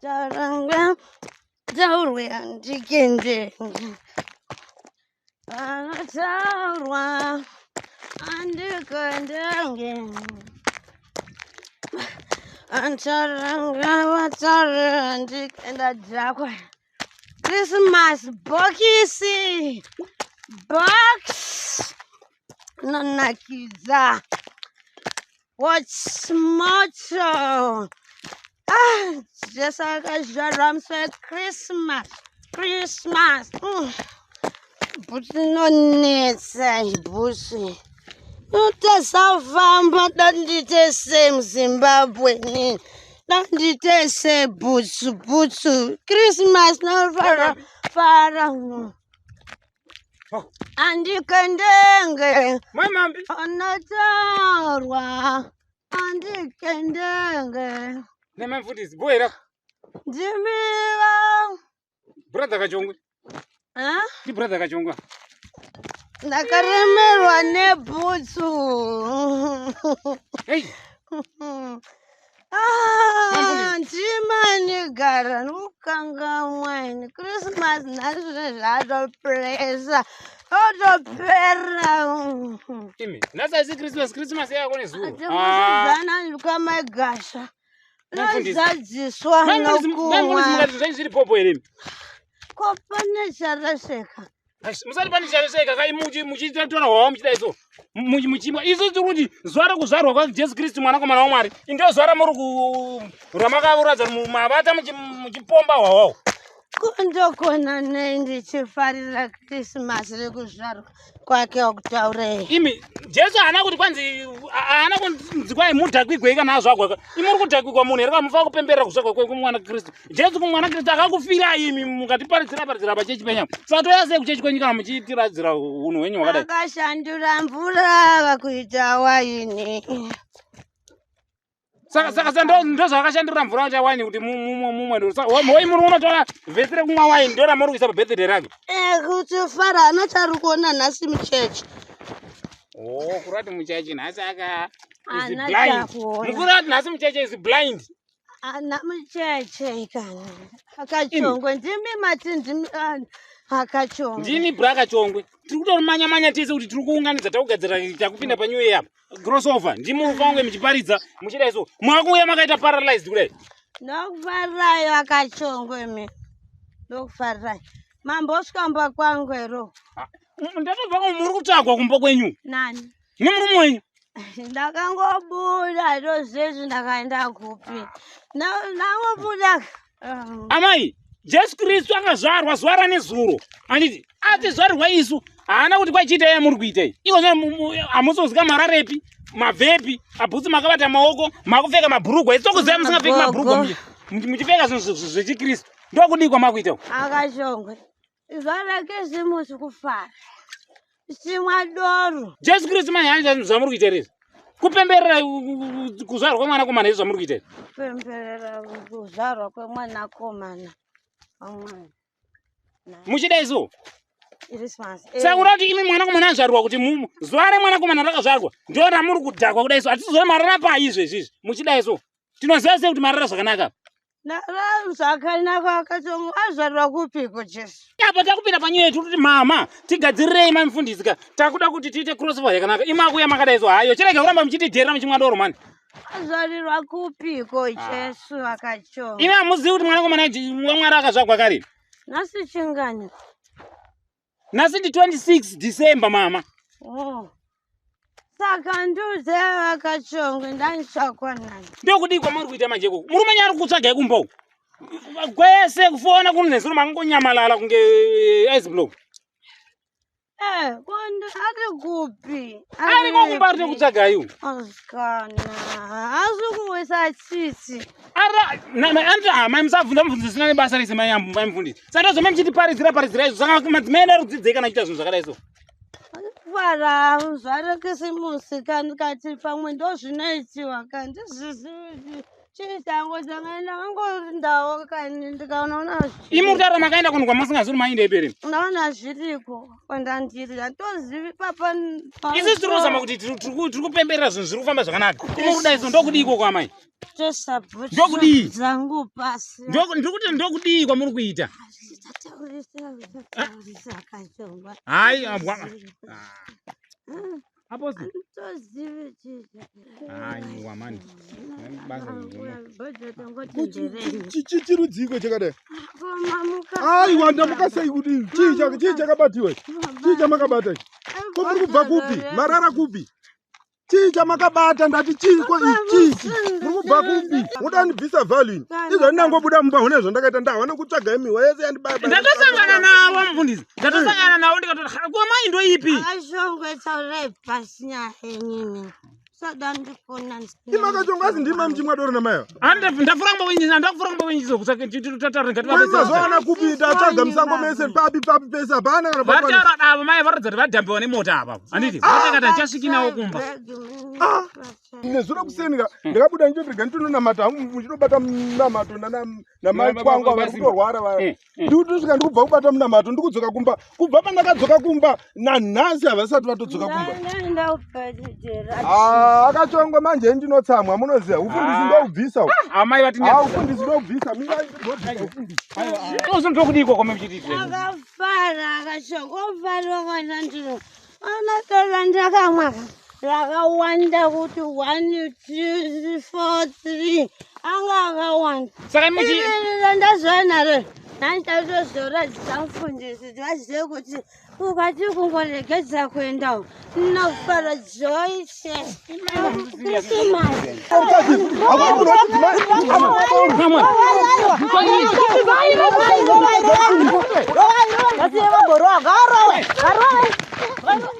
Taranga taurwe andikende. Anotaurwa andikendenge. Antaranga vataure andikenda dhakwa. Christmas bhokisi. Box. Nonakidza. What's moto? Ah, Jesu akazvarwa musi weChristmas. Christmas. Bhutsu inonetsa iyi bhutsu. Utasafamba dandiite sei muZimbabwe nini? Dandiite sei bhutsu bhutsu. Christmas nofara fara. Andikendenge. Mai Mambi. Anotaurwa. Andikendenge. Nemai mfundisi, boy here? Ndimiva. Brother Kachongwe. Ah? Ndi brother Kachongwe. Ndakaremerwa nebhutsu. Hey. Ah, ndimanigara ndikukangamwa ini Christmas nhasi zvatopesa otopera. Imi, nhasi haisi Christmas, Christmas yako nezuro. Tikuzidzana kwamaigasha. Mufundisi. Nozadziswa Mai mufundisi, mai mufundisi nokumwa. mukati zvenyu zviri popo here imi? Ko pane charaseka. Aish, Musati pane charaseka kai muchitora hwawa muchidai so. Muchimwa. Isu tiri kuti zuva rekuzvarwa kwaJesu Kristu mwanakomana waMwari. Ndiro zuva ramuri ku ramakaratidza kuti mavata muchipomba hwawawo. Kundokona nei ndichifarira Christmas rekuzvarwa kwake wakutaurei. Imi Jesu haana kuti kwanzi haana kunzi kwai mudhakwigwei kana azvagwa. Imi muri kudhakwigwa munhu here kamufanira kupemberera kuzvagwa kwemwana Kristu. Jesu kumwana Kristu akakufirai imi mukatiparidzira paridzira pachechi penyu. Saka toya sei kuchechi kwenyu kana muchitiradzira unhu hwenyu hwakadai? Akashandura mvura kuita waini. Saka saka saka ndo ndo zvakashandura mvura kuita waini kuti mumwe ndo. Saka woi muri unotora vhesi rekumwa waini ndo ramuri kuisa pabirthday rake. Eh, kuti fara haana chaari kuona nhasi muchechi. Oh, kurati muchechi nhasi aka is Haana blind. chakuona. Mukurati nhasi muchechi is blind. Ana mucheche kana akachongwe ndimi mati ndimi ah, akachongwe. Ndini bra Kachongwe. Tiri kutomanya manya tese kuti tiri kuunganidza takugadzira takupinda pa new year apa. Crossover. Ndimi mufange muchiparidza muchidai so. Mwakuuya makaita paralyzed kudai. Ndokufarirai akachongwe mi. Ndokufarirai. Mambosvika kumba kwangu ero. Ah, Ndatobva ko muri kutsvagwa kumba kwenyu. Nani? Nemurume wenyu. Ndakangobuda ndozvezvi ndakaenda kupi. Ndangobuda. Amai, Jesu Kristu akazvarwa zuva ranezuro. Anditi atizvarirwa isu. Haana kuti kwachiita yeye muri kuita iyi. Iko zvino hamuzozika mararepi, mabvepi, abhutsu makabata maoko, makupfeka mabhurugwa. Isu tokuziva musingapfeki mabhurugwa muchipfeka zvinhu zvechiKristu. Ndokudii kwamakuita uku? Akashongwe. Zuva rake zimusi kufara. Chimwa doro. Jesu Kristu manje haana zvamuri kuita here izvi? Kupemberera kuzvarwa kwemwanakomana izvi zvamuri kuita izvi? Kupemberera kuzvarwa kwemwanakomana waMwari. Muchidai so? Christmas. Saka kuda kuti imi mwanakomana azvarwa kuti zuva remwanakomana rakazvarwa ndo ramuri kudhakwa kudai so. Hatisi zuva marara pai izvezvi izvi. Muchidai so. Tinoziva sei kuti marara zvakanaka? Zvakanaka akatongo azvarwa kupiko Jesu? Apa takupinda panyaya yetu kuti mama tigadzirirei mai mufundisi ka takuda kuti tiite crossover yakanaka. Imi makuya makadai so hayo chirega kuramba muchitidherera muchimwa doro mani. Azvarirwa kupiko Jesu akachonga? Imi hamuzivi kuti mwanakomana waMwari akazvagwa kare? Nhasi chingani? Nhasi ndi 26 December mama. Oh. Saka ndiudze vakachongwe ndanitsvakwa nani? Ndokudii kwamuri kuita manje ikoko? Murume nyari kutsvagai kumba uko. Kwese kufona kuno nezuro makangonyamalala kunge ice block. Eh, kondo ari kupi? Ari kokumba ari kutsvagai uko. Asikana, asi kuwisa tsitsi. Ara na na anti ah mai musabvunza mubvunzo zvisina nebasa rese mai ambu mai mufundisi. Saka ndozvamai muchitiparidzira paridzira izvo saka madzimai edu ari kudzidzei kana achiita zvinhu zvakadai so. Fara zuva rekisimusi kani kati pamwe ndozvinoitiwa kandi zvizivi. Chisango changaenda kangorindawo kani ndikaona Imi muri kutaura makaenda kunhu kwamasingazivi kuti maenda ipere. Ndaona zviriko kwandandiri handitozivi papa. Isusu tiri kuzama kuti tiri kupemberera zvinhu zviri kufamba zvakanaka. Imi kudai so ndokudii ikoko amai? Tosa bhutsu Ndokudii? dzangu pasi. Ndiri kuti ndokudii kwamuri kuita? Taurisa, taurisa kachongwa. Hayi, abwa. Apostle. Handitozivi chii. Aiwa mani. Basa Chirudziko chakadai? Aiwa, ndamuka sei kuti chii chakabatiwa ichi? Chii chamakabata ichi? Ko muri kubva kupi? Marara kupi? Chii chamakabata? Ndati chii ko chii ichi? Muri kubva kupi? Muda ndibvisa value ini. Izvo ndinangobuda mumba hune zvandakaita ndawana kutsvaga imiwa yese yandibaya. Ndatosangana navo mufundisi. Ndatosangana navo ndikatoti ko mai ndoipi? Akashongwe taurai pasi nyaya yenyini. Sada ndikona. Imakachonga asi ndima muchimwa doro namai ava. Ndafura kumba kwenyu, ndafura kumba kwenyu kusaka tataura ngativabetsere. Mazowana kupi? Ndatsvaga musango mese papi papi pese hapana kana pakwana. Vataura ava mai varatidza kuti vadhambiwa nemota apa. Handiti? Vatakati hatichasviki navo kumba. Ah, nezuro kuseni ka ndakabuda ndichoti nditononamata hangu muchinobata munamato namai kwangu vari kutorwara vaya. Ndikutosvika ndikubva kubata munamato ndikudzoka kumba. Kubva pandakadzoka kumba nanhasi havasati vatodzoka kumba. Ndaenda kupedzera. Ah, akachongwa manje ndinotsamwa munoziva ufundisi ndoubvisa uhu. Amai vati Ah, ufundisi ndoubvisa mina ndobvisa ufundisi. Uzo ndokudii ikoko muchitiitira? Akafara akashongwa ofara kwana ndiro. Anatora ndakamwa rakawanda kuti 1 2 4 3 anga akawanda. Saka muchi Iri ndazoya naro nandatozoratidza mufundisi kuti vazive kuti ukati kungoregedza kuenda nofara joy Christmas. Kamwe.